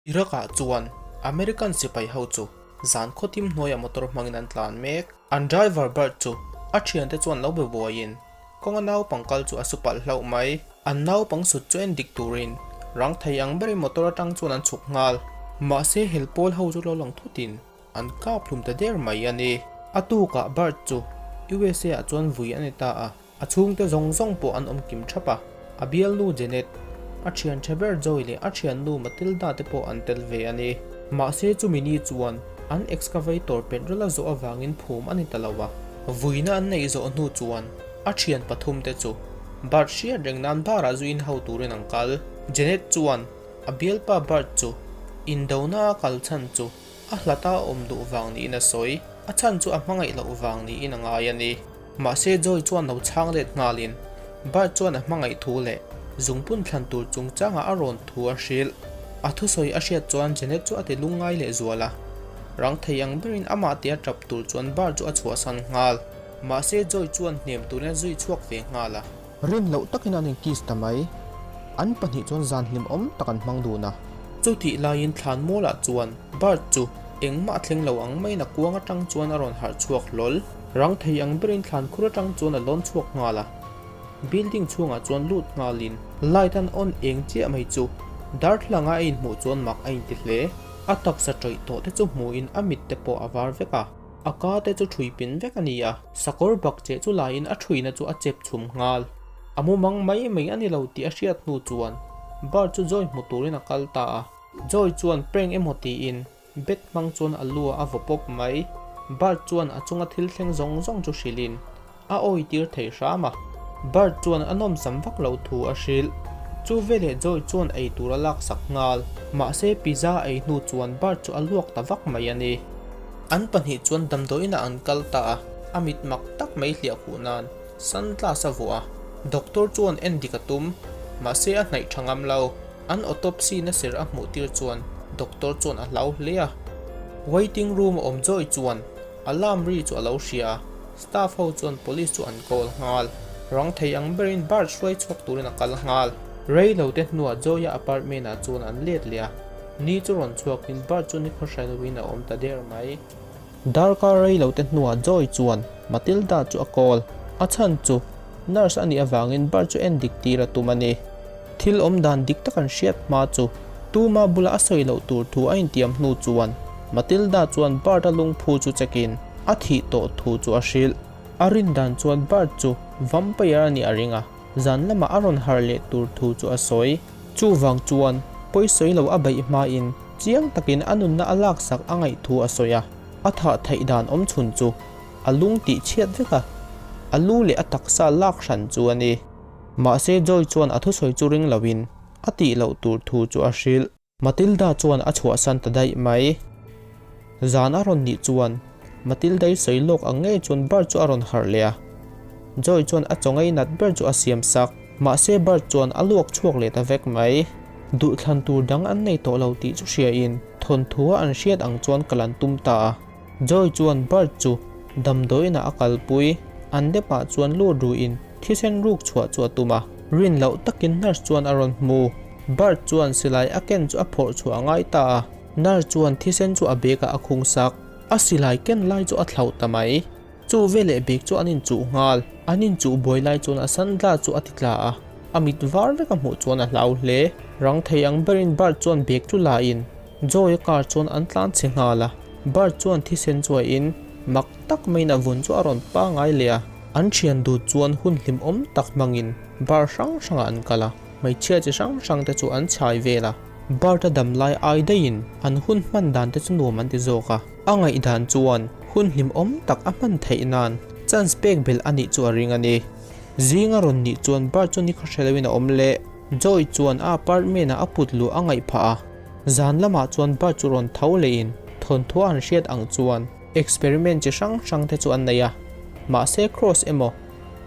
Iraq-ah chuan American sipai ho chu zan khawtim hnuaiah motor hmangin an tlan mek. An driver Bert chu a thiante chuan lo be buaiin kawnga naupang kal chu a su palh hlauh mai. An naupang sut chu en dik turin rang thei ang berin motor atang chuan an chhuk nghal. Mahse hel pawl ho chu lo lang thutin an kap hlum ta der mai a ni. A tukah Bert chu USA-ah chuan vui a ni ta a. A chhungte zawng zawng pawh an awm kim thap a, a bialnu Jeanette, a thian tha ber Joy leh a thiannu Matilda te pawh an tel ve a ni. Mahse chumi ni chuan an excavator petrol a zawh avangin phum a ni ta lo a. Vuina an neih zawh hnu chuan a thian pathum te chu Bart hriat reng nan bar ah zuin ho turin an kal. Jeanette chuan a bialpa Bart chu indona a kal chhan chu a hlata a awm duh vang niin a sawi, a chhan chu a hmangaih loh vang niin a ngai a ni. Mahse Joy chuan lo chhang let nghalin Bart chuan a hmangaih thu leh zungpun thlan tur chungchangah a rawn thu a hrilh. A thusawi a hriat chuan Janet chu a ti lungngai leh zual a, rang thei ang berin amah tia tap tur chuan Bart chu a chhuahsan nghal. Mahse Joy chuan hnem turin a zui chhuak ve nghal a. Rin loh takin an inkiss ta mai. An pahnih chuan zan hlimawm tak an hmang dun a. Chutih laiin thlan mualah chuan Bart chu engmah a thleng lo ang maiin a kuang atang chuan a rawn harh chhuak hlawl. Rang thei ang berin thlan khur atang chuan a lawn chhuak nghal a, building chhungah chuan lut nghalin light an on eng chiah mai chu darthlalang a inhmuh chuan mak a inti hle. A taksa tawih tawh te chu hmuhin a mit te pawh a var vek a, a ka te chu thui pin vek a ni a, sakawr bak cheh chu laiin a thuina chu a chep chhum nghal. A mumang mai mai a ni lo tih a hriat hnu chuan bar chu Joy hmu turin a kal ta a, Joy chuan prank emaw tiin Bet hmang chuan a lu a vaw pawp mai. Bart chuan a chunga thil thleng zawng zawng chu hrilhin a awitir thei hram a. Bart chuan a nawmsam vak lo thu a hrilh. Chu veleh Joy chuan ei tur a laksak nghal. Mahse pizza ei hnu chuan Bart chu a luak ta vak mai a ni. An pahnih chuan damdawiinah an kal ta a, a mit mak tak mai hliah khuh nan sunglass a vuah a. Doctor chuan en dik a tum, mahse a hnaih tha ngam lo. An autopsy na ser a hmuh tir chuan doctor chuan a hlau hle a. Waiting room a awm Joy chuan alarm ri chu a lo hria a, staff ho chuan police chu an call nghal. Rang thei ang berin Bart hruai chhuak turin a kal nghal. Rei lo te hnuah Joy-a apartment ah chuan an let leh a, ni chu rawn chhuakin Bart chu nikhaw hrai lovin a awm ta der mai. Darkar rei lo te hnuah Joy chuan Matilda chu a call. A chhan chu nurse a nih avangin Bart chu en dik tir a tum a ni. Thil awm dan dik tak an hriat hma chu tuma bula a sawi loh tur thu a intiam hnu chuan Matilda chuan Bart-a lungphu chu check-in a thih tawh thu chu a hrilh. A rin dan chuan Bart chu vampire a nih a ring a, zan lamah a rawn harh leh tur thu chu a sawi. Chuvang chuan pawisawi lo a beih hmain chiang takin a nunna a laksak a ngaih thu a sawi a, a thah theih dan awm chhun chu a lung tih chhiat vek a, a lu leh a taksa lak hran chu a ni. Mahse Joy chuan a thusawi chu ring loin a tih loh tur thu chu a hrilh. Matilda chuan a chhuahsan ta daih mai. Zan a rawn nih chuan Matilda-i sawi lawk ang ngei chuan Bart chu a rawn harh leh a. Joy chuan a chaw ngainat ber chu a siam sak. Mahse Bart chuan a luak chhuak leh ta vek mai. Duhthlan tur dang an nei tawh lo tih chu hriain thawnthua an hriat ang chuan kal an tum ta a. Joy chuan Bart chu damdawiinah a kalpui. An depah chuan lut ruin thisen ruk chhuah chu a tum a. Rin loh takin nurse chuan a rawn hmu. Bart chuan silai a ken chu a phawrh chhuah a ngai ta a. Nurse chuan thisen chu a bag ah a khung sak. A silai ken lai chu a thlauh ta mai. Chu veleh bag chu an inchuh nghal. An inchuh buai lai chuan a sandla chu a ti tla a. A mit var vek a hmuh chuan a hlau hle. Rang thei ang berin Bart chuan bag chu la in Joy-a car chuan an tlan chhe nghal a. Bart chuan thisen chuaiin mak tak maiin a vun chu a rawn pangai leh a. An thian dut chuan hun hlimawm tak hmangin bar hrang hrangah an kal a. Hmeichhia chi hrang hrang te chu an chhai vel a, Bart-a dam lai ai daihin an hun hman dan te chu nuam an ti zawk a, a ngaihdan chuan hun hlimawm tak a hman theih nan chance pek belh a nih chu a ring a ni. Zing a rawn nih chuan Bart chu nikhaw hre loin a awm leh. Joy chuan a apartment ah a put luh a ngaih phah a, zan lamah chuan Bart chu rawn tho lehin thawnthu an hriat ang chuan experiment chi hrang hrang te chu an nei a, mahse Cross emaw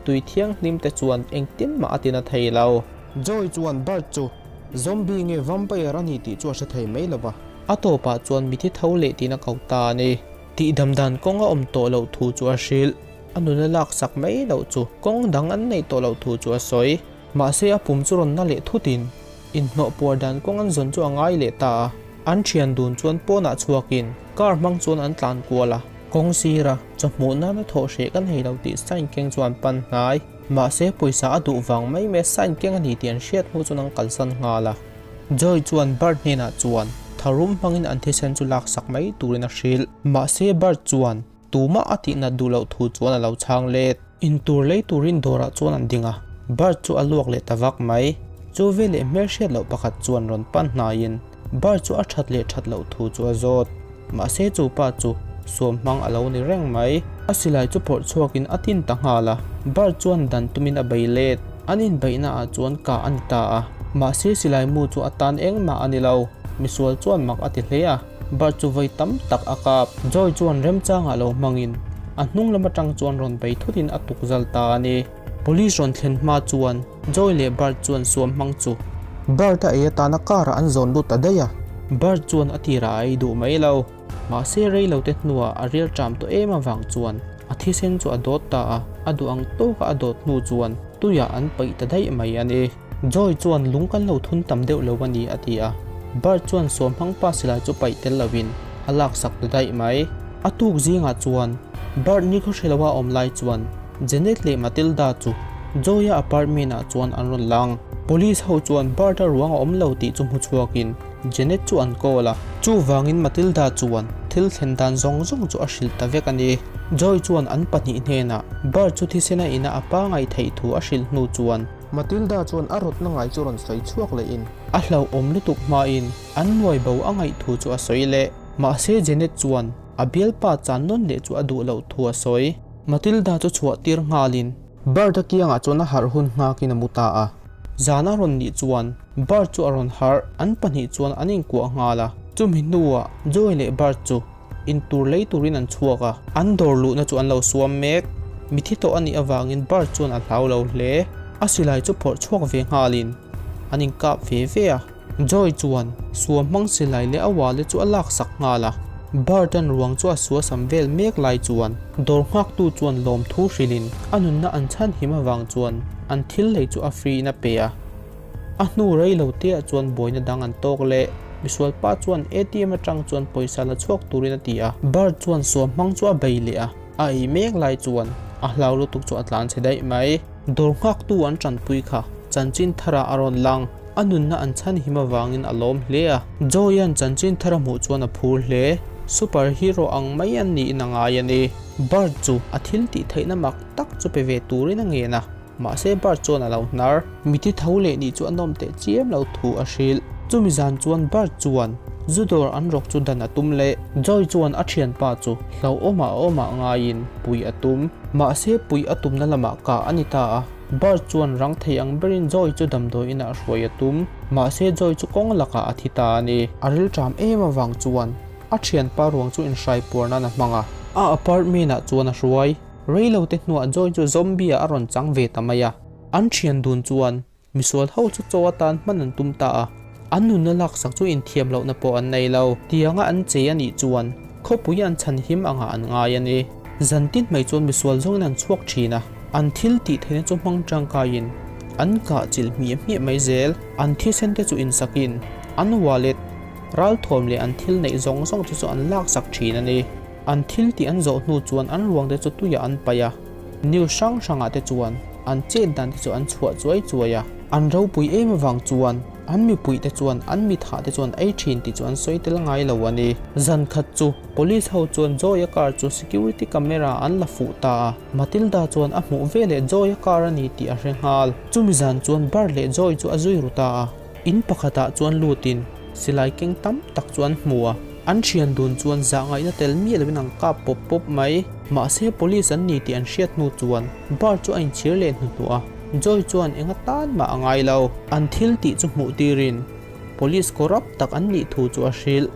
Tui thianghlim te chuan engtin mah a tina thei lo. Joy chuan Bart chu zombie nge vampire a ni tih chu a hre thei mai lo va. A tawpah chuan mithi tho leh tiin a ko ta a ni. Tihdam dan kawng a awm tawh loh thu chu a hrilh. A nuna laksak mai loh chu kawng dang an neih tawh loh thu chu a sawi. Mahse a pum chu rawn na leh thutin inhnawh puar dan kawng an zawn chu a ngai leh ta a. An thian dun chuan pawnah chhuakin car hmang chuan an tlan kual a, kawng sira chawhmuh nana thawh hreh kan hei lo tih sign keng chuan pan hnai. Mahse pawisa a duh vang mai mai sign keng a ni tih an hriat hnu chuan an kalsan nghal a. Joy chuan Bert hnenah chuan tharum hmangin an thisen chu laksak mai turin a hrilh. Mahse Bert chuan Tumah a tihnat duh loh thu chuan a lo chhang let. Intur lei turin dawrah chuan an ding a, Bert chu a luak leh ta vak mai. Chu veleh hmelhriat loh pakhat chuan rawn pan hnaiin Bert chu a that leh that loh thu chu a zawt. Mahse chu pa chu suam hmang a lo ni reng mai. A silai chu phawrh chhuakin a tin ta nghal a, Bert chuan dan tumin a bei let. An inbeihna ah chuan kah a ni ta a, mahse silai mu chu a tan engmah a ni lo. Misual chuan mak a ti hle a. Bert chu vawi tam tak a kap. Joy chuan remchangah lo hmangin a hnung lam atang chuan rawn bei thutin a tuk zal ta a ni. Police rawn thlen hma chuan Joy leh Bert chuan suam hmang chu. Bert a ei atana car ah an zawn lut ta daih a. Bert chuan a tirah a ei duh mai lo. Mahse rei lo te hnuah a rial ṭam tawh em avang chuan a thisen chu a dawt ta a, a duh ang tawka a dawt hnu chuan tuiah an paih ta daih mai a ni. Joy chuan lung kan lo thun tam deuh lo a ni a ti a, Bert chuan suamhmang pa silai chu paih tel lovin a laksak ta daih mai. A tuk zingah chuan Bert nikhaw hre loa awm lai chuan Janet leh Matilda chu Joy-a apartment ah chuan an rawn lang. Police ho chuan Bert-a ruang a awm lo tih chu hmu chhuakin Janet chu an call a, chuvangin Matilda chuan thil thlen dan zawng zawng chu a hrilh ta vek a ni. Joy chuan an pahnih hnenah Bert chu thisena ina a pa ngaihtheih thu a hrilh hnu chuan, Matilda chuan a rawtna ngai chu rawn sawi chhuak lehin a hlauhawm lutuk hmain an nuai bo a ngaih thu chu a sawi leh. Mahse Janet chuan a bialpa chan nawn leh chu a duh loh thu a sawi. Matilda chu chhuah tir nghalin Bert-a kiangah chuan a harh hun nghakin a mu ta a. Zan a rawn nih chuan Bert chu a rawn harh, an pahnih chuan an inkuah nghal a. Chumi hnuah Joy leh Bert chu Intur lei turin an chhuak a, an dawr luhna chu an lo suam mek. Mithi tawh a nih avangin Bert chuan a hlau lo hle. A silai chu phawrh chhuak ve nghalin an inkap ve ve a. Joy chuan suam hmang silai leh a wale chu a laksak nghal a. Bert-a'n ruang chu a suasam vel mek lai chuan dawr nghaktu chuan lawmthu hrilhin a nunna an chhanhim avang chuan an thil lei chu a free in a pe a. A hnu rei lo te ah chuan buaina dang an tawk leh. Misual pa chuan ATM atang chuan pawisa la chhuak turin a ti a. Bert chuan suam hmang chu a bei leh a, a ei mek lai chuan a hlau lutuk chu a tlan chhe daih mai. Dawr nghaktu an tanpui kha chanchin tharah a rawn lang. A nunna an chhan him avangin a lawm hle a. Joy-a'n chanchin thar a hmuh chuan a phur hle. Super hero ang mai an niin a ngai a ni. Bert chu a thil tih theihna mak tak chu pe ve turin a ngen a. Mahse Bert chuan a lo hnar. Mithi tho leh nih chu a nawm teh chiam lo thu a hrilh. Chumi zan chuan Bert chuan zu dawr an rawk chu dan a tum leh. Joy chuan a thianpa chu hlauhawmah a awmah ngaiin pui a tum. Mahse pui a tumna lamah kah a ni ta a. Bert chuan rang thei ang berin Joy chu damdawi inah hruai a tum. Mahse Joy chu kawng lakah a thi ta a ni. A rilṭam em avang chuan a thianpa ruang chu inhrai puar nan a hmang a. A apartment ah chuan a hruai. Reilo te hnuah Joy chu zombie ah a rawn chang ve ta mai a. An thian dun chuan misual ho chu chaw atan hman an tum ta a. An nunna laksak chu inthiam lohna pawh an nei lo. Tianga an chei a nih chuan khawpui an chhan him angah an ngai a ni. Zan tin mai chuan misual zawngin an chhuak thin a. An thil tih theihna chu hmang tangkaiin an kah chilh hmiah hmiah mai zel. An thisen te chu insakin an wallet, ralthuam leh an thil neih zawng zawng te chu an laksak thin a ni. An thil tih an zawh hnu chuan an ruang te chu tuiah an paih a, news hrang hrangah te chuan an chet dan te chu an chhuah chuai chuai a. An ropui em avang chuan an mipui te chuan an mithah te chuan ei thin tih chu an sawi tel ngai lo a ni. Zan khat chu Police ho chuan Joy-a car chu security camera an la fuh ta a, Matilda chuan a hmuh veleh Joy-a car a ni tih a hre nghal. Chumi zan chuan Bart leh Joy chu a zui ru ta a. In pakhatah chuan lutin silai keng tam tak chu an hmu a, an thian dun chuan zah ngaihna tel miah lovin an kap pawp pawp mai. Mahse police an ni tih an hriat hnu chuan Bart chu a inchhir leh hnuhnuh a, Joy chuan eng atan mah a ngai lo. An thil tih chu hmuh tirin police corrupt tak an nih thu chu a hrilh.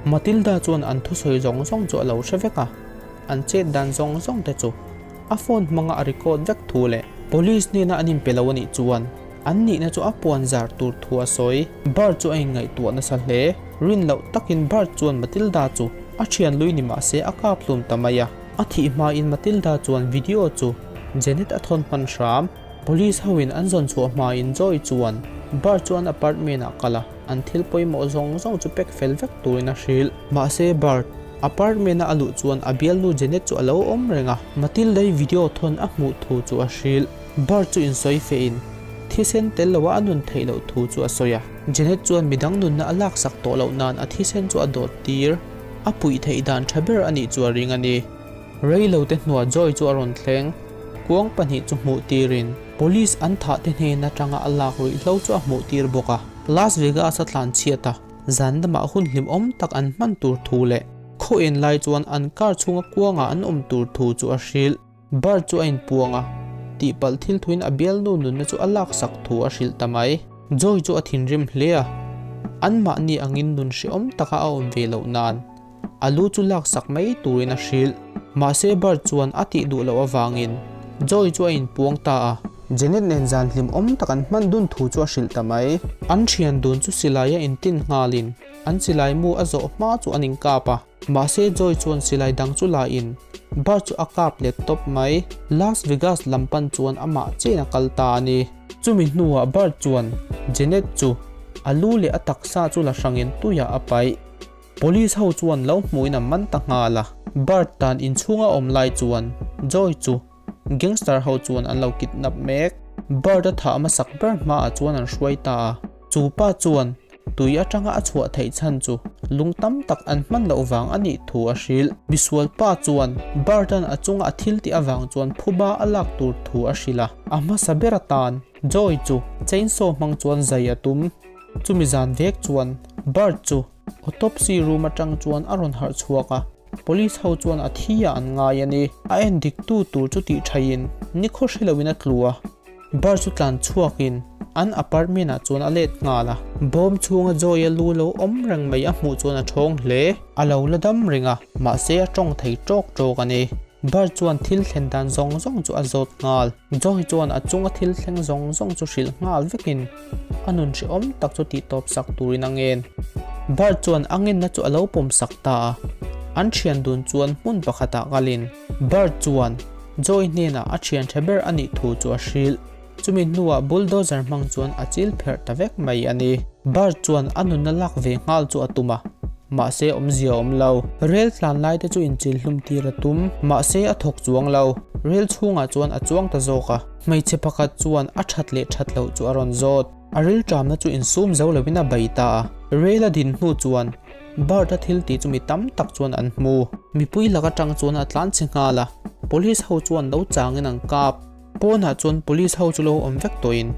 Matilda chuan an thusawi zawng zawng chu a lo hre vek a, an chet dan zawng zawng te chu a phone hmanga a record vek thu leh police hnena an inpe lo a nih chuan An nihna chu a puan zar tur thu a sawi. Bert chu a inngaihtuah nasa hle. Rin loh takin Bert chuan Matilda chu a thian lui ni mah se a kap hlum ta mai a. A thih hmain Matilda chuan video chu Janet a thawn hman hram. Police hoin an zawn chhuah hmain Joy chuan Bert chu an apartment ah kal a. an thil pawimawh zawng zawng chu pack fel vek turin a hrilh. Mahse Bart apartment-a a luh chuan a bialnu Janet chu a lo awm reng a, Matilda-i video thawn a hmuh thu chu a hrilh. Bart chu insawi fehin thisen tel loa a nun theih loh thu chu a sawi a. Janet chuan midang nunna a laksak tawh loh nan a thisen chu a dawt tir. A puih theih dan tha ber a nih chu a ring a ni. Rei lo te hnuah Joy chu a rawn thleng. Kuang pahnih chu hmuh tirin Police an thah te hnen atanga a lak ruihhlo chu a hmuh tir bawk a. Las Vegas a tlan chhiat a, zan lamah hun hlimawm tak an hman tur thu leh khaw en lai chuan an car chhunga kuangah an awm tur thu chu a hrilh. Bart chu a inpuang a, tihpalh thil thuin a bialnu nunna chu a laksak thu a hrilh ta mai. Joy chu a thinrim hle a, anmahni angin nun hrehawm taka a awm ve loh nan a lu chu laksak mai turin a hrilh. Mahse Bart chuan a tih duh loh avangin Joy chu a inpuang ta a. Janet nen zan hlimawm tak an hman dun thu chu a hrilh ta mai. An thian dun chu silai a intin nghalin an silai mu a zawh hma chu an inkap a. Mahse Joy chuan silai dang chu la in Bart chu a kap let tawp mai. Las Vegas lam pan chuan amah chen a kal ta a ni. Chumi hnuah Bart chuan Janet chu a lu leh a taksa chu la hrangin tuiah a paih. Police ho chuan lo hmuhin an man ta nghal a. Bart tan inchhunga awm lai chuan Joy chu Gangster ho chuan an lo kidnap mek. Bart a thah hmasak ber hmaah chuan an hruai ta a. Chu pa chuan tui atanga a chhuah theih chhan chu lung tam tak an hman loh vang a nih thu a hrilh. Misual pa chuan Bart-a'n a chunga a thil tih avang chuan phuba a lak tur thu a hrilh a. A hmasa ber atan Joy chu chainsaw hmang chuan zai a tum. Chumi zan vek chuan Bart chu autopsy room atang chuan a rawn harh chhuak a. Police ho chuan a thi ah an ngai a ni. A en dik tu tur chu tih thaiin nikhaw hre loin a tlu a. Bar chu tlan chhuakin an apartment ah chuan a let nghal a. Bawm chhunga Joy-a lu lo awm reng mai a hmuh chuan a thawng hle. A lo la dam reng a, mahse a tawng thei tawk tawk a ni. Bar chuan thil thlen dan zawng zawng chu a zawt nghal. Joy chuan a chunga thil thleng zawng zawng chu hrilh nghal vekin a nun hrehawm tak chu tihtawp sak turin a ngen. Bart chuan a ngenna chu a lo pawm sak ta a, an thian dun chuan hmun pakhatah kalin Bart chuan Joy hnenah a thian tha ber a nih thu chu a hrilh. Chumi hnuah bulldozer hmang chuan a chil pherh ta vek mai a ni. Bart chuan a nunna lak ve nghal chu a tum a, mahse awmzia a awm lo. Rel tlan lai te chu inchil hlum tir a tum, mahse a thawk chuang lo. Rel chhungah chuan a chuang ta zawk a. Hmeichhe pakhat chuan a that leh that loh chu a rawn zawt. A rilṭamna chu insum zo loin a bei ta a. Rail a din hnu chuan Bart-a thil tih chu mi tam tak chuan an hmu. Mipui lak aṭang chuan a tlan chhe nghal a, police ho chuan lo changin an kap. Pawnah chuan police ho chu lo awm vek tawhin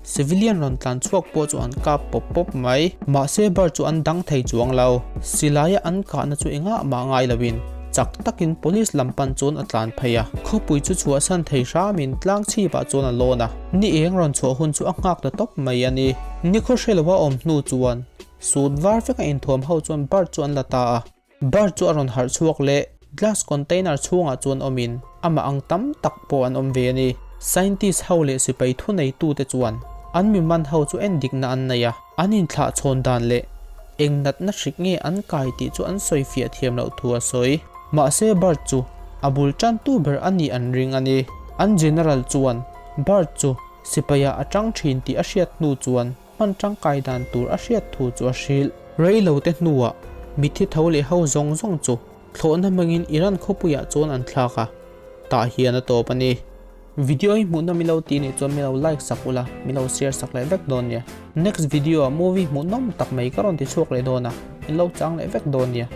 civilian rawn tlan chhuak pawh chu an kap pawp pawp mai. Mahse Bart chu an dang thei chuang lo. Silaia an kahna chu engah mah ngai loin chak takin police lam pan chuan a tlan phei a. Khawpui chu chhuahsan thei hramin tlang chhipah chuan a lawn a. Ni eng rawn chhuah hun chu a nghak ta tawp mai a ni. Ni khaw hre loa awm hnu chuan suit var veka inthuam ho chuan Bart chu an la ta a. Bar chu a rawn harh chhuak leh glass container chhungah chuan awmin amah ang tam tak pawh an awm ve a ni. Scientist ho leh sipai thuneitute chuan an mi man ho chu en dikna an nei a, an inthlah chhawn dan leh eng natna hrik nge an kai tih chu an sawi fiah thiam loh thu a sawi. Mahse Bart chu a bul tantu ber a nih an ring a ni. An general chuan Bart chu sipaiah a tang thin tih a hriat hnu chuan hman tangkai dan tur a hriat thu chu a hrilh. Rei lo te hnuah mitthi tho leh ho zawng zawng chu thlawhna hmangin Iran khawpuiah chuan an thlak a, tah hian a tawp a ni. Video hi hmuhnawm i lo tih nih chuan mi lo like sak ula, mi lo share sak leh vek dawn nia. Next video ah movie hmuhnawm tak mai ka rawn ti chhuak leh dawn a, in lo chang leh vek dawn nia.